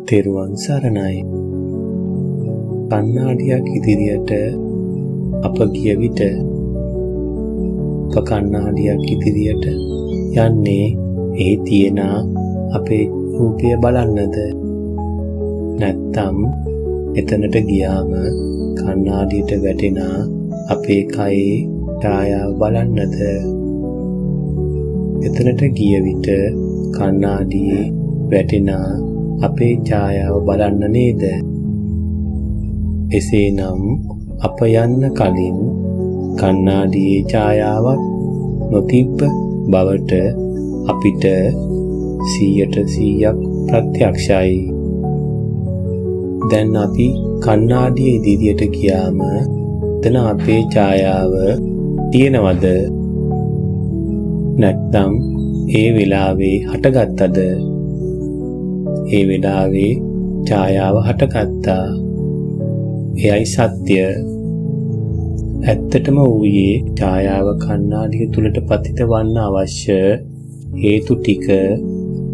තෙරුවන් සරණයි. කණ්ණාඩියක් ඉදිරියට අප ගිය විට අප කණ්ණාඩියක් ඉදිරියට යන්නේ එහි තියෙන අපේ රූපය බලන්නද, නැත්නම් එතනට ගියාම කණ්ණාඩියට වැටෙන අපේ කයේ ඡායාව බලන්නද? එතනට ගිය විට කණ්ණාඩියේ වැටෙන අපේ ඡායාව බලන්න නේද? එසේනම් අප යන්න කලින් කණ්ණාඩියේ ඡායාවක් නොතිබ්බ බවට අපිට 100% ප්‍රත්‍යක්ෂයි. දැන් අපි කණ්ණාඩිය ඉදිරියට ගියාම එතන අපේ ඡායාව තියෙනවද? නැත්නම් ඒ වෙලාවේ හටගත්තද? ඒ වෙලාවේ ඡායාව හටගත්තා. එයයි සත්‍ය. ඇත්තටම වූයේ ඡායාව කණ්ණාඩිය තුලට පතිත වන්න අවශ්‍ය හේතු ටික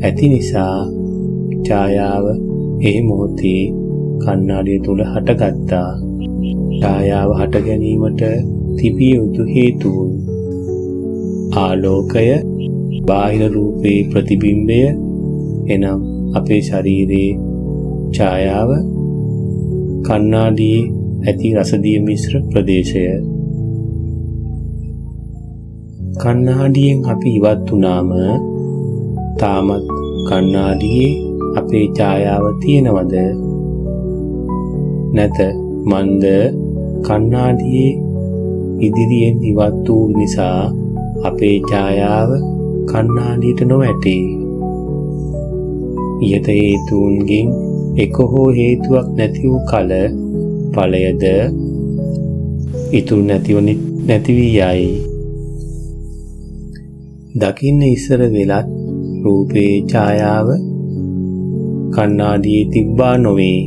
ඇති නිසා ඡායාව ඒ මොහොතේ කණ්ණාඩිය තුල හටගත්තා. ඡායාව හට ගැනීමට තිබිය යුතු හේතුන් ආලෝකය, බාහිර රූපේ ප්‍රතිබිම්බය, එනම් අපේ ශරීරයේ ඡායාව, කණ්ණාඩියේ ඇති රසදිය මිශ්‍ර ප්‍රදේශය. කණ්ණාඩියෙන් අපි ඉවත් වුණාම තාමත් කණ්ණාඩියේ අපේ ඡායාව තියෙනවද? නැත. මන්ද කණ්ණාඩියේ ඉදිරියෙන් ඉවත් වූ නිසා අපේ ඡායාව කණ්ණාඩියට නොවැටේ. ඉහත හේතුන්ගෙන් එක හෝ හේතුවක් නැති වූ කල ඵලයද ඉතුරු නැති වී යයි. දකින්න ඉස්සර වෙලත් රූපේ ඡායාව කණ්ණාඩියේ තිබ්බා නොවේ.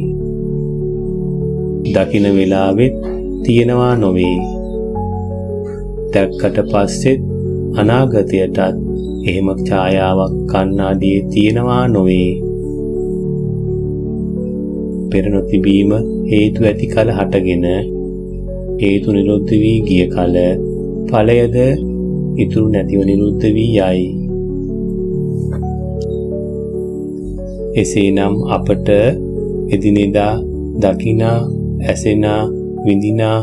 දකින වෙලාවෙත් තියෙනවා නොවේ. දැක්කට පස්සෙත් අනාගතයටත් එහෙම ඡායාවක් කණ්ණාඩියේ තියෙනවා නොවේ. පෙර නොතිබීම හේතු ඇති කල හටගෙන හේතු නිරුද්ධ වී ගිය කල ඵලයද ඉතුරු නැතිව නිරුද්ධ වී යයි. එසේනම් අපට එදිනෙදා දකිනා, ඇසෙනා, විඳිනා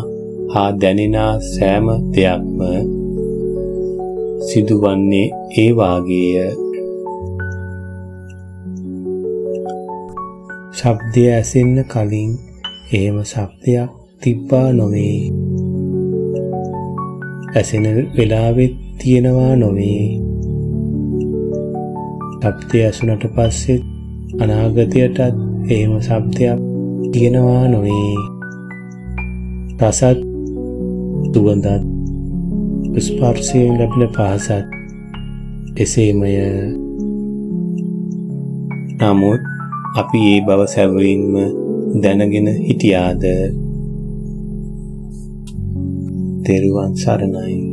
හා දැනෙනා සෑම දෙයක්ම සිදුවන්නේ ඒ වාගේය. ශබ්දය ඇසෙන්න කලින් එහෙම ශබ්දයක් තිබ්බා නොවේ. ඇසෙන වෙලාවෙත් තියෙනවා නොවේ. ශබ්දය ඇසුනට පස්සෙත් අනාගතයටත් එහෙම ශබ්දයක් තියෙනවා නොවේ. රසත්, සුවඳත්, ස්පර්ශයෙන් ලැබෙන පහසත් එසේමය. නමුත් අපි ඒ බව සැබවින්ම දැනගෙන හිටියාද? තෙරුවන් සරණයි.